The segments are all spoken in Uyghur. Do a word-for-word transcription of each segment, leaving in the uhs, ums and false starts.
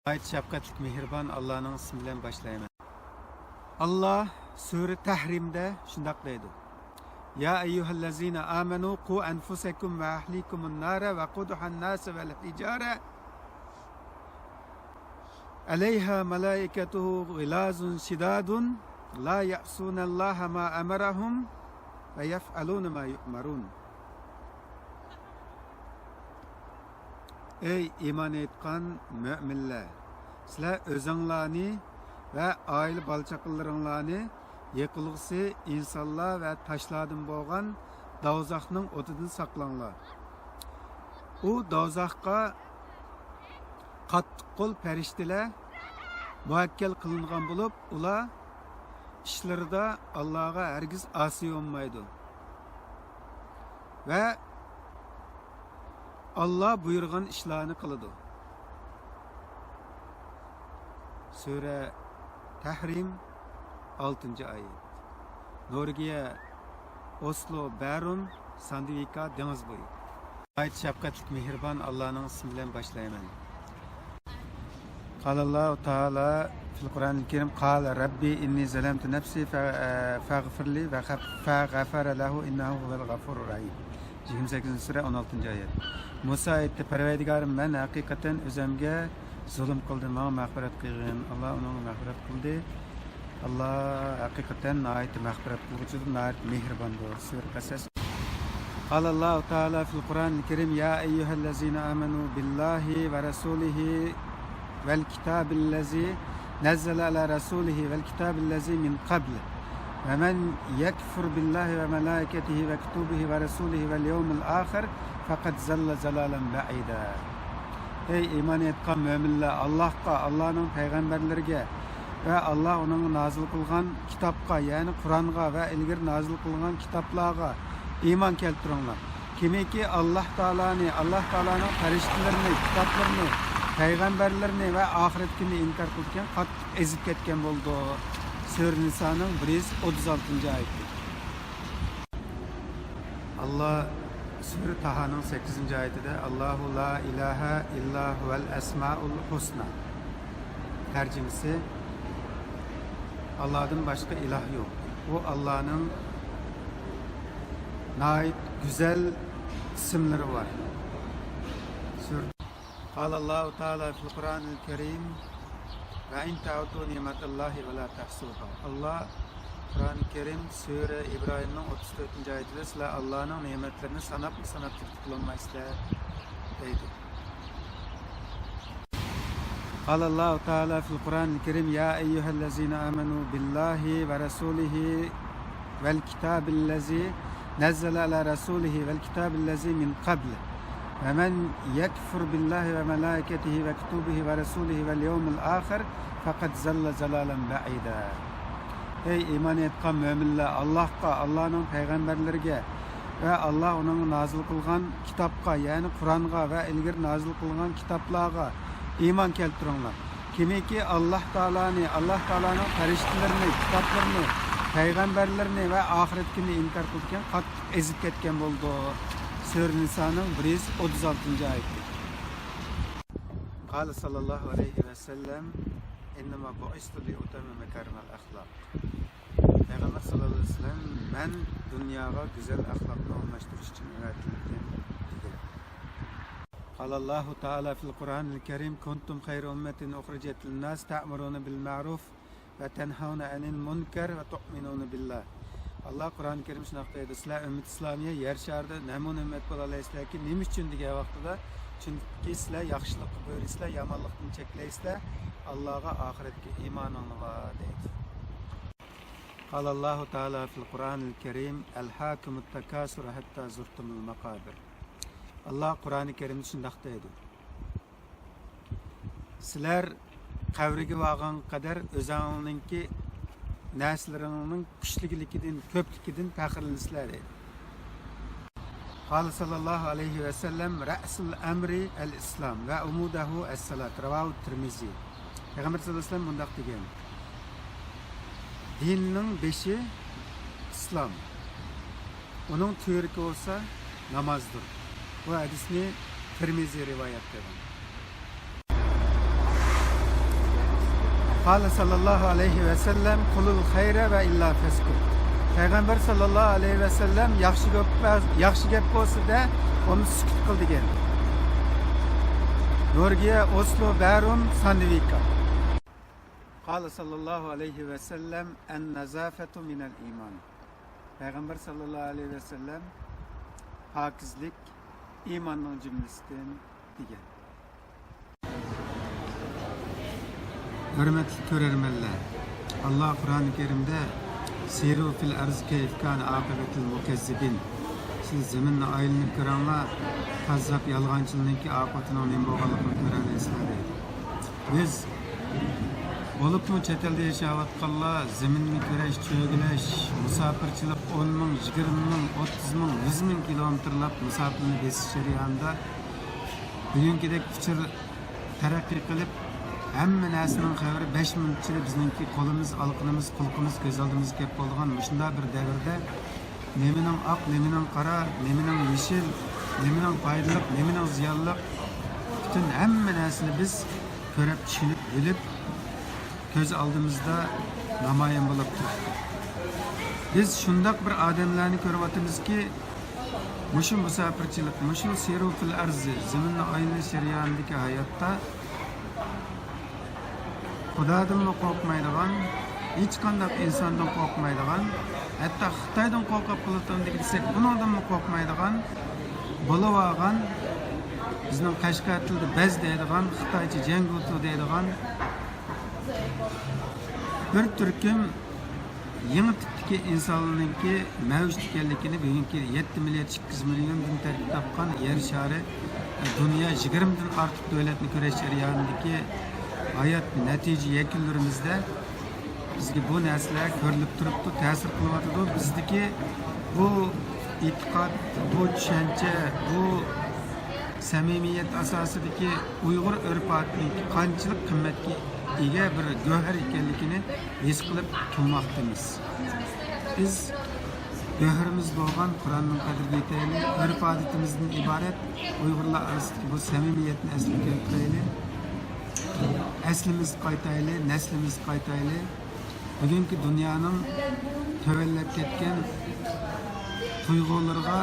ناھايىتى شەپقەتلىك، مېھرىبان ئاللانىڭ ئىسمى بىلەن باشلايمەن. ئاللا سۈرە تەھرىمدە شۇنداق دەيدۇ: يا أيها الذين آمنوا قوا أنفسكم وأهليكم نارا وقودها الناس والحجارة عليها ملائكة غلاظ شداد لا يعصون الله ما أمرهم ويفعلون ما يؤمرون. ئەي ئىمان ئېيتقان مۆمىنلەر! سىلەر ئۆزۈڭلارنى ۋە ئائىلە بالا-چاقىلىرىڭلارنى يېقىلغۇسى ئىنسانلار ۋە تاشلاردىن بولغان دوزاخنىڭ ئوتىدىن ساقلاڭلار. ئۇ دوزاخقا قاتتىق قول پەرىشتىلەر مۇۋەككەل قىلىنغان بولۇپ، ئۇلار ئىشلىرىدا ئاللاغا ھەرگىز ئاسىي بولمايدۇ ۋە ئاللا بۇيرۇغان ئىشلارنى قىلىدۇ. سۈرە تەھرىم، ئالتىنچى ئايەت. نورۋېگىيە، ئوسلو، بەرۇم، ساندۋىكا دېڭىز بويى. ناھايىتى شەپقەتلىك، مېھرىبان ئاللانىڭ ئىسمى بىلەن باشلايمەن. قال الله تعالى في القرآن الكريم: قال رب إني ظلمت نفسي فاغفر لي فغفر له إنه هو الغفور الرحيم. يىگىرمە سەككىزىنچى سۈرە، ئون ئالتىنچى ئايەت. مۇسا ئېيتتى: پەرۋەردىگارىم، مەن ھەقىقەتەن ئۆزۈمگە زۇلۇم قىلدىم، ماڭا مەغپىرەت قىلغىن. ئاللا ئۇنىڭغا مەغپىرەت قىلدى. ئاللا ھەقىقەتەن ناھايىتى مەغپىرەت قىلغۇچىدۇر، ناھايىتى مېھرىباندۇر. سۈرە قەسەس. قال الله تعالى في القرآن الكريم: يا أيها الذين آمنوا بالله ورسوله والكتاب الذي نزل على رسوله والكتاب الذي من قبل ومن يكفر بالله وملائكته وكتبه ورسله واليوم الآخر فقد ضل ضلالا بعيدا. ئەي ئىمان ئېيتقان مۆمىنلەر، ئاللاھقا، ئاللانىڭ پەيغەمبەرلىرىگە ۋە ئاللا ئۇنىڭغا نازىل قىلغان كىتابقا، يەنى قۇرئانغا ۋە ئىلگىرى نازىل قىلغان كىتابلارغا ئىمان كەلتۈرۈڭلار. كىمكى ئاللا تائالانى، ئاللا تائالانىڭ پەرىشتىلىرىنى، كىتابلىرىنى، پەيغەمبەرلىرىنى ۋە ئاخىرەت كۈنىنى ئىنكار قىلىدىكەن، قاتتىق ئېزىپ كەتكەن بولىدۇ. سۈرە نىسانىڭ بىر يۈز ئوتتۇز ئالتىنچى ئايىتى. ئاللا سۈرە تاھانىڭ سەككىزىنچى ئايىتىدە: الله لا إله إلا هو الأسماء الحسنى. تەرجىمىسى: ئاللادىن باشقا ئىلاھ يوق. ئۇ ئاللانىڭ ناھايىتى گۈزەل ئىسىملىرى بار. سۈرە قال الله تعالى في القرآن الكريم: وإن تعدوا نعمة الله ولا تحصوها. ئاللا قۇرئانى كەرىم سۈرە ئىبراھىمنىڭ ئوتتۇز تۆتىنچى ئايىتىدە: سىلەر ئاللانىڭ نېمەتلىرىنى ساناپمۇ ساناپ تۈگىتىپ بولالمايسىلەر، دەيدۇ. قال الله تعالى في القرآن الكريم: يا أيها الذين آمنوا بالله ورسوله والكتاب الذي نزل على رسوله والكتاب الذي من قبل ومن يكفر بالله وملائكته وكتبه ورسله واليوم الآخر فقد ضل ضلالا بعيدا. ئەي ئىمان ئېيتقان مۆمىنلەر، ئاللاھقا، ئاللانىڭ پەيغەمبەرلىرىگە ۋە ئاللا ئۇنىڭغا نازىل قىلغان كىتابقا، يەنى قۇرئانغا ۋە ئىلگىرى نازىل قىلغان كىتابلارغا ئىمان كەلتۈرۈڭلار. كىمكى ئاللا تائالانى، ئاللا تائالانىڭ پەرىشتىلىرىنى، كىتابلىرىنى، پەيغەمبەرلىرىنى ۋە ئاخىرەت كۈنىنى ئىنكار قىلىدىكەن، قاتتىق ئېزىپ كەتكەن بولىدۇ. سۈرە نىسانىڭ بىر يۈز ئوتتۇز ئالتىنچى ئايىتى. قال صلى الله عليه وسلم: إنما بعثت لأتمم مكارم الأخلاق. پەيغەمبەر ساللاللاھۇ ئەلەيھى ۋەسەللەم: مەن دۇنياغا گۈزەل ئەخلاقنى ئورۇنلاشتۇرۇش ئۈچۈن ئەۋەتىلدىم، دېگەن. قال الله تعالى في القرآن الكريم: كنتم خير أمة أخرجت للناس تأمرون بالمعروف وتنهون عن المنكر وتؤمنون بالله. ئاللا قۇرئانى كەرىم شۇنداق دەيدۇ: سىلەر ئۈممىتى ئىسلامىيە يەر شارىدا نەمۇنە ئۈممەت بولالايسىلەركى، نېمە ئۈچۈن دېگەن ۋاقتىدا، چۈنكى سىلەر ياخشىلىققا بۇيرۇيسىلەر، يامانلىقتىن چەكلەيسىلەر، ئاللاغا، ئاخىرەتكە ئىمانىڭلار بار، دەيدۇ. قال الله تعالى في القرآن الكريم: ألهاكم التكاثر حتى زرتم المقابر. ئاللا قۇرئانى كەرىمدە شۇنداق دەيدۇ: سىلەر قەبرىگە بارغانغا قەدەر ئۆزۈڭلارنىڭكى نەرسىلىرىڭنىڭ كۈچلۈكلۈكىدىن، كۆپلۈكىدىن پەخىرلىنىسىلەر، دەيدۇ. قال صلى الله عليه وسلم: رأس الأمر الإسلام وعموده الصلاة. رواه الترمذي. پەيغەمبەر ساللاللاھۇ ئەلەيھى ۋەسەللەم مۇنداق دېگەن: دىننىڭ بېشى ئىسلام، ئۇنىڭ تۈۋرۈكى بولسا نامازدۇر. بۇ ھەدىسنى تىرمىزى رىۋايەت قىلغان. قال صلى الله عليه وسلم: قل الخير وإلا فاسكت. پەيغەمبەر ساللاللاھۇ ئەلەيھى ۋەسەللەم ياخشى گەپ، ياخشى گەپ بولسا دە، بولمىسا سۈكۈت قىل دېگەن. نورگىيە، ئوسلو، بەرۇم، ساندۋىكا. قال صلى الله عليه وسلم: النظافة من الإيمان. پەيغەمبەر ساللاللاھۇ ئەلەيھى ۋەسەللەم پاكىزلىك ئىماننىڭ جۈملىسىدىن دېگەن. ھۆرمەتلىك كۆرەرمەنلەر، ئاللا قۇرئان كەرىمدە سىرۇ فىل ئەرز كەيف كان ئاقىبەتىل مۇكەززىبىن، سىز زېمىننى ئايلىنىپ كۆرۈڭلار، كاززاپ يالغانچىلىرىنىڭكى ئاقىۋىتىنىڭ نېمە بولغانلىقىنى كۆرەلەيسىلەر دەيدۇ. بىز، بولۇپمۇ چەت ئەلدە ياشاۋاتقانلار زېمىننى كۆرۈش، چۆگىلەش، مۇساپىرچىلىق ئون مىڭ، يىگىرمە مىڭ، ئوتتۇز مىڭ، يۈز مىڭ كىلومېتىرلاپ مۇساپىرنى بېسىش جەريانىدا بۈگۈنكىدەك ئۇچۇر تەرەققىي قىلىپ، ھەممە نەرسىنىڭ خەۋىرى بەش مىنۇت ئىچىدە بىزنىڭكى قولىمىز، ئالىقىنىمىز، قۇلىقىمىز، كۆز ئالدىمىزغا كېلىپ قالىدىغان مۇشۇنداق بىر دەۋردە نېمىنىڭ ئاق، نېمىنىڭ قارا، نېمىنىڭ يېشىل، نېمىنىڭ پايدىلىق، نېمىنىڭ زىيانلىق، پۈتۈن ھەممە نەرسىنى بىز كۆرۈپ، چۈشىنىپ، بىلىپ، كۆز ئالدىمىزدا نامايان بولۇپ تۇرۇپتۇ. بىز شۇنداق بىر ئادەملەرنى كۆرۈۋاتىمىزكى، مۇشۇ مۇساپىرچىلىق، مۇشۇ سىرۇ فىل ئەرزى، زېمىننى ئايلىنىش جەريانىدىكى ھاياتتا خۇدادىنمۇ قورقمايدىغان، ھېچقانداق ئىنساندىن قورقمايدىغان، ھەتتا خىتايدىن قورقۇپ قېلىۋاتامدىكى دېسەك، ئۇنىڭدىنمۇ قورقمايدىغان، بولۇۋالغان، بىزنىڭ قەشقەر تىلىدا بەز دەيدىغان، خىتايچە جيەنگۇتۇ دەيدىغان بىر تۈركۈم يېڭى تىپتىكى ئىنسانلارنىڭكى مەۋجۇت ئىكەنلىكىنى بۈگۈنكى يەتتە مىليارد ئىككى يۈز مىليوندىن تەركىب تاپقان يەر شارى، دۇنيا يىگىرمىدىن ئارتۇق دۆلەتنى كۈرەش جەريانىدىكى ھايات نەتىجە يەكۈنلىرىمىزدە بىزگە بۇ نەرسىلەر كۆرۈنۈپ تۇرۇپتۇ، تەسىر قىلىۋاتىدۇ. بىزدىكى بۇ ئېتىقاد، بۇ چۈشەنچە، بۇ سەمىمىيەت ئاساسىدىكى ئۇيغۇر ئۆرپ-ئادىتىنىڭ قانچىلىك قىممەتكە ئىگە بىر گۆھەر ئىكەنلىكىنى ھېس قىلىپ تۇرماقتىمىز. بىز گۆھىرىمىز بولغان قۇرئاننىڭ قەدرىگە يېتەيلى، ئۆرپ-ئادىتىمىزدىن ئىبارەت ئۇيغۇرلار ئارىسىدىكى بۇ سەمىمىيەتنى ئەسلىگە كەلتۈرەيلى. ئەسلىمىزگە قايتايلى، نەسلىمىزگە قايتايلى. بۈگۈنكى دۇنيانىڭ تۆۋەنلەپ كەتكەن تۇيغۇلىرىغا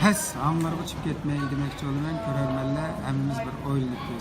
پەس ھاڭلارغا چۈشۈپ كەتمەيلى دېمەكچى بولىمەن، كۆرەرمەنلەر، ھەممىمىز بىر ئويلىنىپ كۆرسەك.